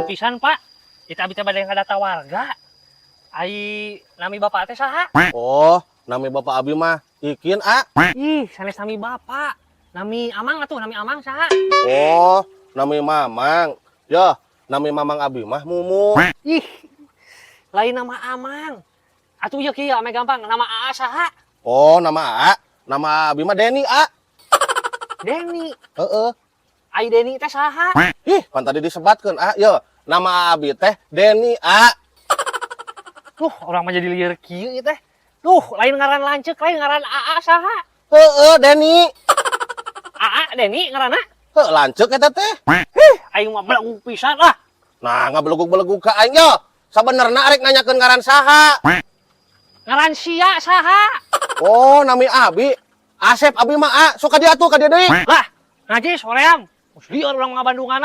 Pisan, Pak. Kita abi teh bade ngadata warga. Ai nami bapak teh saha? Oh, nami bapak abi mah Ikin, A. Ih, sanes nami bapak. Nami amang atuh, nami amang saha? Oh, nami mamang. Ya, nami mamang abi mah Mumu. Ih, lain nama amang. Atuh ieu kieu ame gampang, nama Aa saha? Oh, nama A. Nama abi mah Deni, A. Deni. Heeh. Ai Deni teh saha? Ih, pan tadi disebatkeun, A. Yo, nama abi teh Deni, A. Duh, urang mah jadi lieur kieu ieu teh. Duh, lain ngaran lanceuk, lain ngaran Aa saha? Heeh, Deni. Aa Deni ngaranna? Heuh, lanceuk eta teh. Aing mah belegug pisan lah. Nah, ngabelegug-belegug ka aing yo. Sabenerna arek nanyakeun ngaran saha? Ngaran sia saha? Oh, nami abi. Asep abi mah, A. Sok ka dieu atuh, ka dieu deui. Lah, ngaji soream. Geus lieur urang ngabandungan.